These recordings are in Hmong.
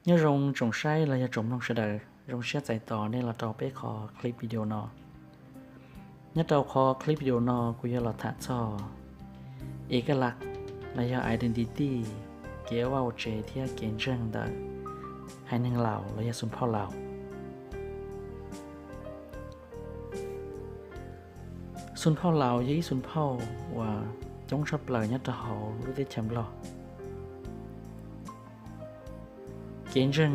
Nyob zoo tsoom saib los yog tsoom mloog sawv daws, zoo siab txais tos nej los rau peb qhov clip video no. Nyob rau qhov clip video no kuv yuav los tham txog ib kab laj los yog identity, kev ua vaj ua tsev thiab kev ntseeg ntawm haiv neeg Laus los yog xus phauj Laus. Xus phauj Laus yog ib xus phauj uas coob tshaj plaws nyob rau hauv lub teb chaws Nplog. Kev ntseeg,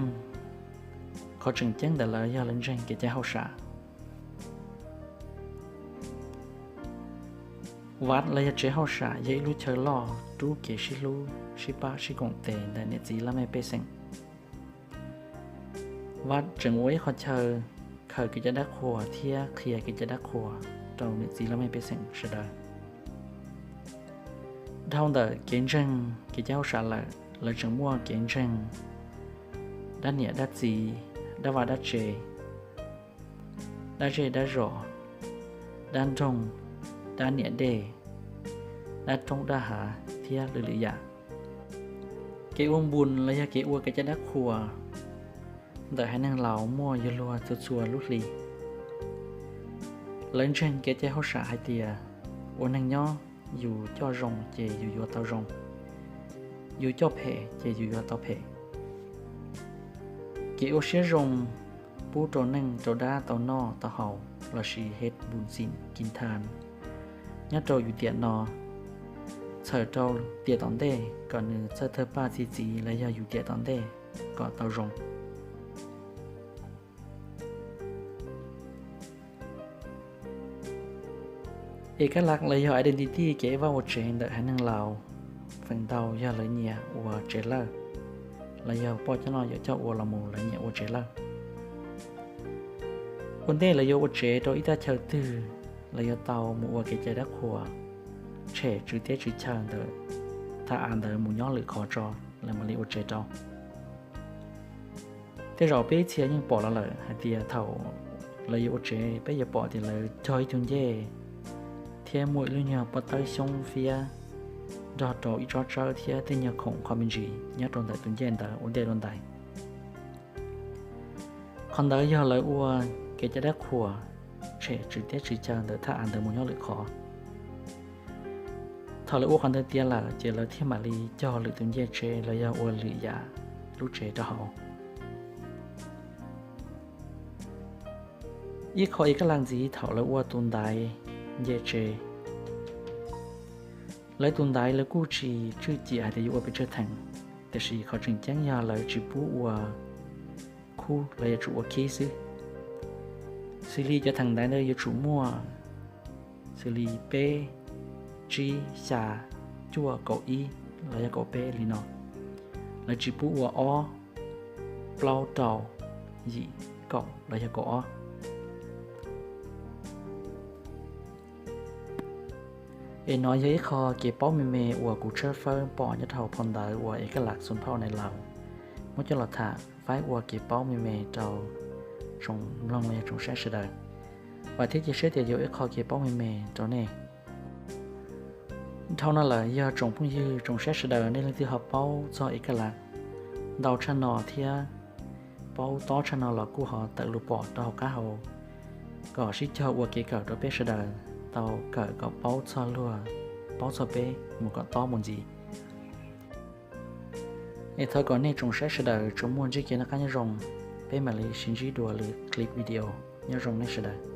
qhov tseem ceeb ntawm lawv yog lawv ntseeg kev cai hauj sam. Vaj los yog tsev hauj sam yog ib lub chaw loj rub kev sib hlub sib pab sib koom tes ntawm niam txiv laj mej pej xeem. Vaj tseem ua ib qhov chaw khaws kev cai dab qhuas thiab qhia kev cai dab qhuas rau niam txiv laj mej pej xeem sawv daws. Dhau ntawm kev ntseeg kev cai hauj sam lawm, lawv tseem muaj kev ntseeg dab niam dab txiv, dab vaj dab tsev, dab zej dab zos, dab nroog, dab niam dej, dab roob dab hav thiab lwm lwm yam. Kev ua npus los yog kev ua kev cai dab qhuas ntawm haiv neeg Laus muaj yuav luag txhua txhua lub hli. Lawv ntseeg kev cai hauj sam hais tias ua neeg nyob, yus coj zoo ces yus yuav tau zoo, yus coj phem ces yus yuav tau phem. Kev ua siab zoo pub rau neej rau dab tau noj tau haus lossis hej npus ntxim kis thas nyob rau yus tiam no, txhawm rau tiam tom ntej kom nws txawj thawj paj txi txiv los yog yus tiam tom ntej kom tau zoo. Ej kab laj los yog identity kev vaj ua tsev ntawm haiv neeg Laus, feem ntau yog lawv nyiam ua tsev lawj, los yog poj cov no yuav coj ua los mus lawv nyiam ua tsev lawj. Ua ntej lawv yuav ua tsev rau ib tag chaw twg, lawv yuav tau mus ua kev cai dab qhuas tshem tswv teb tswv chaw ntawm thaj av ntawd mus nyob lwm qhov tso, lawv mam li ua tsev rau. Tej zaum peb ib txhia yeej pom los lawm hais tias thaum lawv yuav ua tsev peb yuav pom tias lawv cog ib tug ncej thiab muaj ib lub nyuag pob tawb xyoob fiab nrog rau ib tsob tsawb thiab tej nyuag khoom qho me ntsis nyob rau ntawm tus ncej ntawd ua ntej ua ntais. Qhov ntawd yog lawv ua kev cai dab qhuas tshem tswv teb tswv chaw ntawm thaj av ntawd mus nyob lwm qhov. Thaum lawv ua qhov ntawd tiav lawm ces lawv thiaj mam li cog lwm tus ncej tsev los yog ua lwm yam lub tsev rau hauv. Ib qho ej kab laj ntxiv thaum lawv ua tus ntaiv ncej tsev, lawv tus ntaiv lawv kuj tsis tswj ciam hais tias yuav ua pes tsawg theem, tiam sis qhov tseem ceeb yog lawv tsis pub ua khub, lawv yuav tsum ua khib xwb. Xws li cov theem ntaiv ntawd yuav tsum muaj xws li peb, tsib, xya, cuaj, kaum ib los yog kaum peb li no. Lawv tsis pub ua ob, plaub, rau, yim, kaum los yog kaum ob. Es no yog ib qho kev paub me me uas kuv tshawb fawb pom nyob rau hauv phau ntawv uas ej kab laj xus phauj nais Laus muab coj los tham faib ua kev paub me me rau tsoom mloog los yog tsoom saib sawv daws. Vam thiab cia siab tias yuav ib qho kev paub me me rau nej. Dhau no lawm yog tsoom phooj ywg tsoom saib sawv daws nej leej twg ho paub txog ej kab laj ntau tshaj no thiab paub tob tshaj no los kuj ho tawm lus pom rau hauv qab hau kom sib cog ua kev kawm rau peb sawv daws tau kawm kom paub txog luag, paub txog peb mus kom tob mus ntxiv. Es thov kom nej tsoom saib sawv daws tsuas muaj ntsib kev noj qab nyob zoo, peb mam li sib ntsib dua lwm clip video. Nyob zoo nej sawv daws.